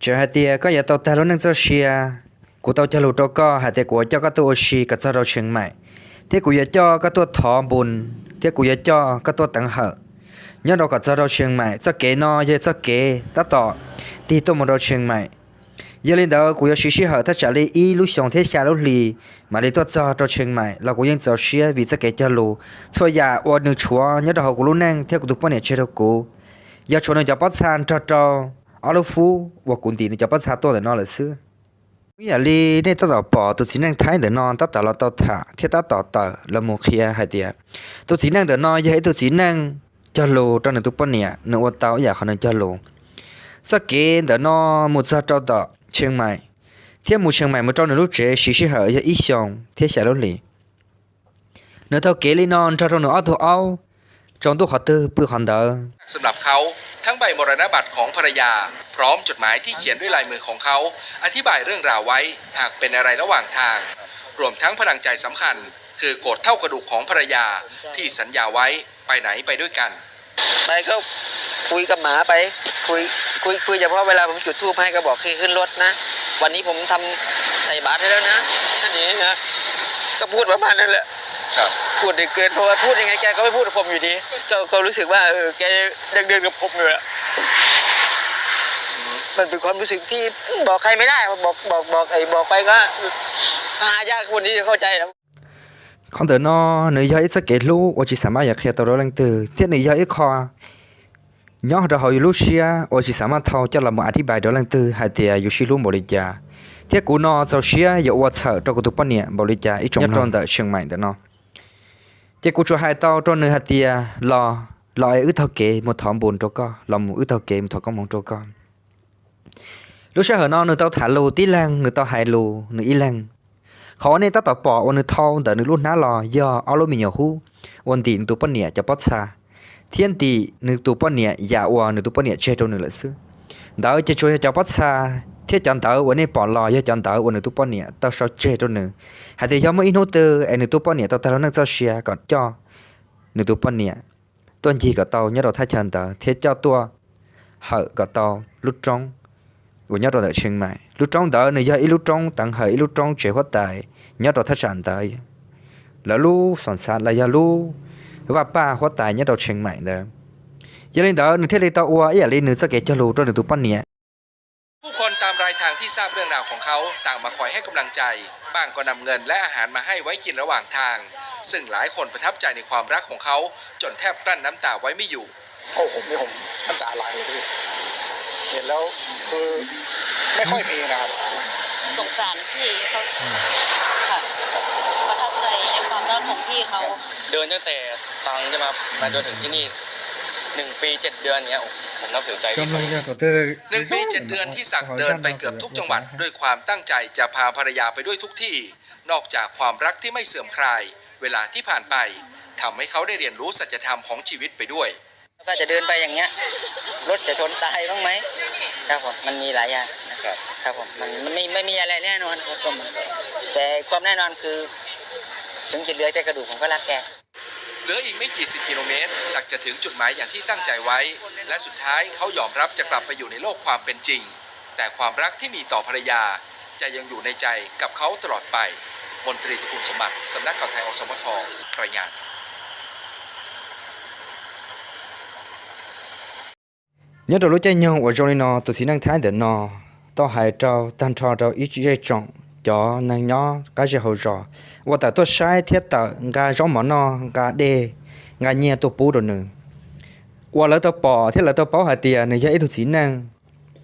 Tseem hais tias koj yuav tau tag lub neej txoj sia, kuv tau cog lus rau koj hais tias kuv yuav coj koj tuaj ua si kom txog rau Tsheej Maim, thiab kuv yuav coj koj tuaj thov npun, thiab kuv yuav coj koj tuaj teev hawm nyob rau kom txog rau Tsheej Maim. Txoj kev no yog txoj kev tab tom tig tuaj mus rau Tsheej Maim. Yog li ntawd kuv yuav siv sij hawm thaj tsam li ib lub xyoos thiab xya lub hlis mam li tuaj txog rau Tsheej Maim los kuv yeej txaus siab vim txoj kev cog lus. Txhua yam uas nws tshuav nyob rau hauv kuv lub neej thiab kuv tus poj niam tseg rau kuv, yog tshuav nws cov pob txha nrog rau ob lub fub uas kuv ntim nws cov pob txha tuaj ntawm no lawm xwb. Ib yam li nej tab tom pom tus txiv neej Thaib ntawm no tab tom los tau tham thiab tab tom tawm los mus qhia hais tias tus txiv neej ntawm no yog ib tug txiv neej cog lus rau nws tus poj niam, nws ua tau ib yam qhov nws cog lus. Txoj kev ntawm no mus txog rau tom Tsheej Maim, thiab mus Tsheej Maim mus rau nws lub tsev siv sij hawm yog ib xyoos thiab xya lub hlis. Nws taug kev li no nrog rau nws ob tug aub, tsaus ntuj qhov twg pw qhov ntawd. Sำລັບເຂົາ, ທັງໃບມໍລະນະບັດຂອງພັນລະຍາ ພ້ອມຈົດໝາຍທີ່ຂຽນດ້ວຍລາຍມືຂອງເຂົາ ອະທິບາຍເລື່ອງລາວໄວ້ ຫາກເປັນອະໄລລະຫວ່າງທາງ ລວມທັງພະລັງໃຈສຳຄັນ ຄືໂກດເທົ່າກະດູກຂອງພັນລະຍາ ທີ່ສັນຍາໄວ້ ໄປໄຫນໄປດ້ວຍກັນ. ไปก็คุยกับหมาไป คุยคุยคุยเฉพาะเวลาผมจุดธูปให้ก็บอกให้ขึ้นรถนะ วันนี้ผมทำใส่บาตรให้แล้วนะ แค่นี้นะ ก็พูดประมาณนั้นแหละ ครับ พูดได้เกิน เพราะว่าพูดยังไงแกก็ไม่พูดกับผมอยู่ดี ก็ก็รู้สึกว่าเออแกยังเดินกับผมอยู่อะ มันเป็นความรู้สึกที่บอกใครไม่ได้ บอกบอกบอกไอ้บอกไปก็ก็หายากคนที่จะเข้าใจนะ Qhov ntawm no nws yog ib txoj kev hlub uas tsis xam maj yuav qhia tau rau leej twg, thiab nws yog ib qho nyob rau hauv yus lub siab uas tsis xam maj thau coj los mus a thib pais rau leej twg hais tias yus sib hlub npaum li cas, thiab kuv no txaus siab yuav ua txhawm rau kuv tus poj niam npaum li cas ib tsoom nyob rau ntawm Tsheej Maim ntawm no. Ces kuv tsuas hais tau rau nws hais tias los, los es wb taug kev mus thov npun rau koj, los mus wb taug kev mus thov koob hmoov rau koj. Lub sij hawm no nws tau tham lus tib leeg, nws tau hais lus nws ib leeg. Qhov uas nej tab tom pom uas nws thau ntawm nws lub hnab los yog ob lub me nyuam hub uas ntim nws tus poj niam cov pob txha, thiab ntim nws tus poj niam yam uas nws tus poj niam tseg rau nws lawm xwb. Ntawd ces tsuas yog cov pob txha, thiab cov ntawv uas nej pom los yog cov ntawv uas nws tus poj niam tau sau tseg rau nws, hais tias yog muaj ib hnub twg es nws tus poj niam tau tag lub neej txoj sia kom coj nws tus poj niam tuaj ncig kom tau nyob rau thaj chaw ntawd thiab coj tuaj hawm kom tau lub roob uas nyob rau ntawm Tsheej Maim. Lub roob ntawd nws yog ib lub roob teev hawm, ib lub roob tsev huab tais nyob rau thaj tsam ntawd, lawv lub xom xav los yog lub vaj paj huab tais nyob rau Tsheej Maim ntawd. Yog li ntawd nws thiaj li tau ua ib yam li nws txoj kev cog lus rau nws tus poj niam. ผู้คนตามรายทางที่ทราบเรื่องราวของเขาต่างมาคอยให้กำลังใจ บ้างก็นำเงินและอาหารมาให้ไว้กินระหว่างทาง ซึ่งหลายคนประทับใจในความรักของเขาจนแทบกลั้นน้ำตาไว้ไม่อยู่ โอ้ ผมนี่ผมน้ำตาไหลเลยพี่ เห็นแล้วคือไม่ค่อยมีนะครับ สงสารพี่เขาค่ะ ประทับใจในความรักของพี่เขา เดินตั้งแต่ตังใช่ไหมครับ มาจนถึงที่นี่ หนึ่งปีเจ็ดเดือนเนี้ย โอ้ ผมนับถือใจพี่เขา หนึ่งปีเจ็ดเดือนที่ศักดิ์เดินไปเกือบทุกจังหวัดด้วยความตั้งใจจะพาภรรยาไปด้วยทุกที่ นอกจากความรักที่ไม่เสื่อมคลาย เวลาที่ผ่านไปทำให้เขาได้เรียนรู้สัจธรรมของชีวิตไปด้วย ก็จะเดินไปอย่างเงี้ย รถจะชนตายบ้างไหม ครับผม มันมีหลายอย่างนะครับ ครับผม มันมันไม่ไม่มีอะไรแน่นอนครับผม แต่ความแน่นอนคือ ถึงจะเหลือแต่กระดูกผมก็รักแก เหลืออีกไม่กี่สิบกิโลเมตร ศักดิ์จะถึงจุดหมายอย่างที่ตั้งใจไว้ และสุดท้ายเขายอมรับจะกลับไปอยู่ในโลกความเป็นจริง แต่ความรักที่มีต่อภรรยา จะยังอยู่ในใจกับเขาตลอดไป มนตรีตระกูลสมบัติ สำนักข่าวไทย อสมท รายงาน Nyob rau lub caij nyoog uas zoo li no, tus txiv neej Thaib ntawm no tau hais rau tag nrho rau ib zej tsoom cov neeg nyob qab zej hauv zos uas tawm tuaj saib thiab tawm nqa zaub mov noj, nqa dej, nqa nyiaj tuaj pub rau nws, uas lawv tau pom thiab lawv tau paub hais tias nws yog ib tug txiv neej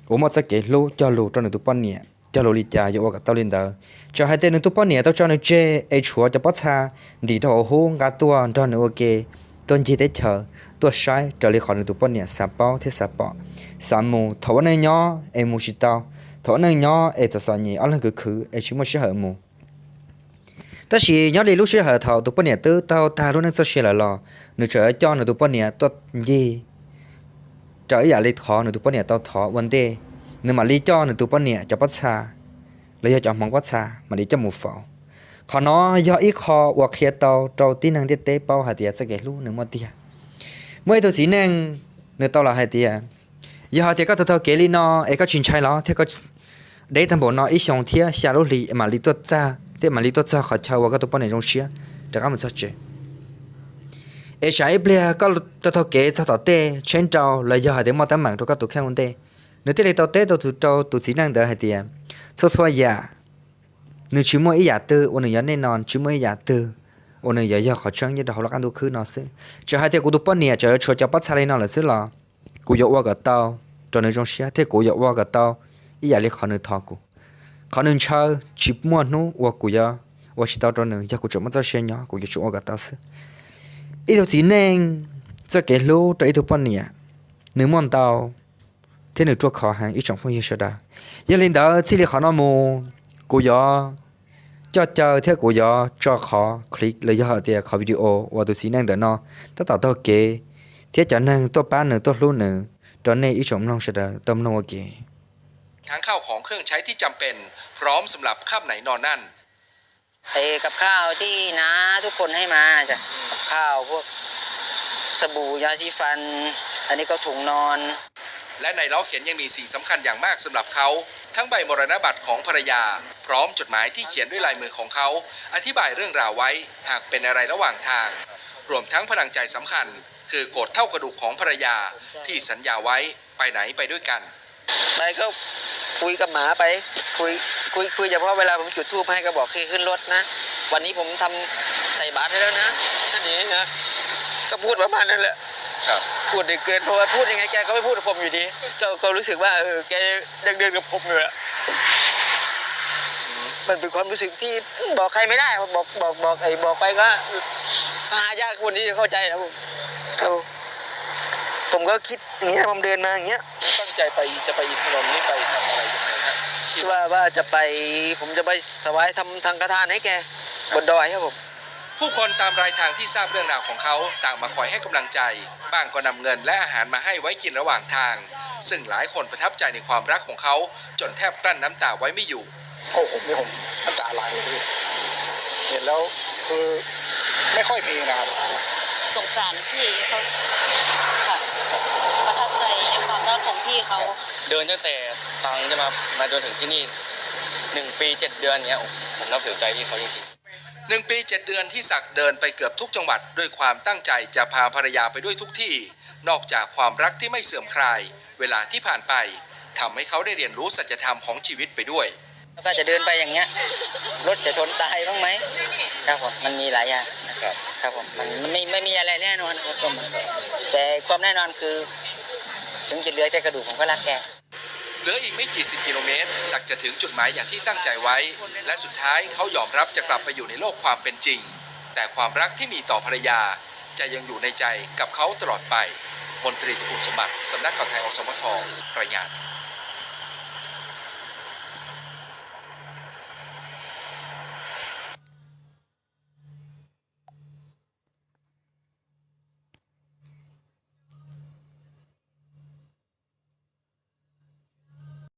uas muaj txoj kev hlub cog lus rau nws tus poj niam, cog lus li cas yuav ua kom tau li ntawd. Txawm hais tias nws tus poj niam tau tso nws tseg es tshuav cov pob txha ntim rau hauv hub nqa tuaj nrog nws ua ke tuaj ncig teb chaws, tuaj saib raws li qhov nws tus poj niam xav paub thiab xav pom, xav mus. Thaum ua neej nyob es mus tsis tau, thaum ua neej nyob es txom txom nyem ob leeg khwv khwv es tsis muaj sij hawm mus. Tab sis nyob li lub sij hawm thaum tus poj niam twb tau tag lub neej txoj sia lawm los nws tseem coj nws tus poj niam tuaj ncig raws ib yam li qhov nws tus poj niam tau thov ua ntej. Nws mam li coj nws tus poj niam cov pob txha los yog cov hmoov pob txha mam li coj mus faus. Qhov no yog ib qho uas qhia tau rau tib neeg ntiaj teb paub hais tias txoj kev hlub nws muaj tiag. Muaj ib tug txiv neej, nws tau los hais tias, Yog hais tias koj taug taug kev li no es koj tsis ntshai los thiab koj deb tag npaum no ib xyoo thiab xya lub hli mam li tuaj txog, thiab mam li tuaj txog qhov chaw uas koj tus poj niam zoo siab rov qab mus txog tsev. Es tsam ib pliag koj taug taug kev txog tom tej tsheb nrau los yog hais tias muaj teeb meem rau koj tus kheej ua ntej, nws thiaj li tau teb tau rau tus txiv neej ntawd hais tias txhua txhua yam nws tsis muaj ib yam twg uas nws yuav nej no, tsis muaj ib yam twg uas nws yuav yog qhov tseeb nyob rau hauv lub qab ntuj khwb no xwb. Txawm hais tias kuv tus poj niam tseem yuav tshuav cov pob txha li no lawm xwb los kuv yuav ua kom tau rau nws zoo siab thiab kuv yuav ua kom tau ib yam li qhov nws thov kuv. Qhov nws ntshaw tsis muaj hnub uas kuv yuav ua tsis tau rau nws, yog kuv tseem muaj txoj sia nyob kuv yuav tsum ua kom tau xwb. Ib tug txiv neej txoj kev hlub rau ib tug poj niam, nws muaj ntau thiab nws ruaj khov heev ib tsoom phooj ywg sawv daws. Yog li ntawd txij li qhov no mus, kuv yuav coj caw thiab kuv yuav tso qhov clip los yog hais tias qhov video uas tus txiv neej ntawm no tab tom taug kev thiab cov neeg tuaj pab nws tuaj hlub nws rau nej ib tsoom mloog sawv daws tau mloog ua ke. ทั้งข้าวของเครื่องใช้ที่จำเป็น พร้อมสำหรับค่ำไหนนอนนั่น ไอ้กับข้าวที่น้าทุกคนให้มานะจ๊ะ กับข้าวพวกสบู่ยาสีฟัน อันนี้ก็ถุงนอน และในล้อเข็นยังมีสิ่งสำคัญอย่างมากสำหรับเขา ทั้งใบมรณบัตรของภรรยา พร้อมจดหมายที่เขียนด้วยลายมือของเขา อธิบายเรื่องราวไว้ หากเป็นอะไรระหว่างทาง รวมทั้งพลังใจสำคัญ คือโกรธเท่ากระดูกของภรรยา ที่สัญญาไว้ ไปไหนไปด้วยกัน ไปก็คุยกับหมาไป คุยคุยคุยเฉพาะเวลาผมจุดธูปให้ก็บอกให้ขึ้นรถนะ วันนี้ผมทำใส่บาตรให้แล้วนะ แค่นี้นะ ก็พูดประมาณนั้นแหละ ครับ พูดได้เกิน เพราะว่าพูดยังไงแกก็ไม่พูดกับผมอยู่ดี ก็ก็รู้สึกว่าเออแกยังเดินกับผมอยู่อะ มันเป็นความรู้สึกที่บอกใครไม่ได้ บอกบอกบอกไอ้บอกไปก็ก็หายากคนที่จะเข้าใจนะผมครับผมก็คิดอย่างเงี้ยผมเดินมาอย่างเงี้ย ตั้งใจไปจะไปอินทนนท์นี่ไปทำอะไรยังไงฮะ คิดว่าว่าจะไปผมจะไปถวายทำสังฆทานให้แกบนดอยครับผม ผู้คนตามรายทางที่ทราบเรื่องราวของเขาต่างมาคอยให้กำลังใจ บ้างก็นำเงินและอาหารมาให้ไว้กินระหว่างทาง ซึ่งหลายคนประทับใจในความรักของเขาจนแทบกลั้นน้ำตาไว้ไม่อยู่ โอ้ผมนี่ผมน้ำตาไหลเลยพี่ เห็นแล้วคือไม่ค่อยมีนะครับ สงสารพี่เขาค่ะ ประทับใจในความรักของพี่เขา เดินตั้งแต่ตรังใช่ไหมครับ มาจนถึงที่นี่ หนึ่งปีเจ็ดเดือนเนี้ย ผมนับถือใจพี่เขาจริงๆ หนึ่งปีเจ็ดเดือนที่ศักดิ์เดินไปเกือบทุกจังหวัดด้วยความตั้งใจจะพาภรรยาไปด้วยทุกที่ นอกจากความรักที่ไม่เสื่อมคลาย เวลาที่ผ่านไปทำให้เขาได้เรียนรู้สัจธรรมของชีวิตไปด้วย ก็จะเดินไปอย่างเงี้ย รถจะชนตายบ้างไหม ครับผม มันมีหลายอย่างนะครับ ครับผม มันไม่ไม่มีอะไรแน่นอนครับผม แต่ความแน่นอนคือ ถึงจะเหลือแต่กระดูกผมก็รักแก เหลืออีกไม่กี่สิบกิโลเมตร ศักดิ์จะถึงจุดหมายอย่างที่ตั้งใจไว้ และสุดท้ายเขายอมรับจะกลับไปอยู่ในโลกความเป็นจริง แต่ความรักที่มีต่อภรรยา จะยังอยู่ในใจกับเขาตลอดไป มนตรีตระกูลสมบัติ สำนักข่าวไทย อสมท รายงาน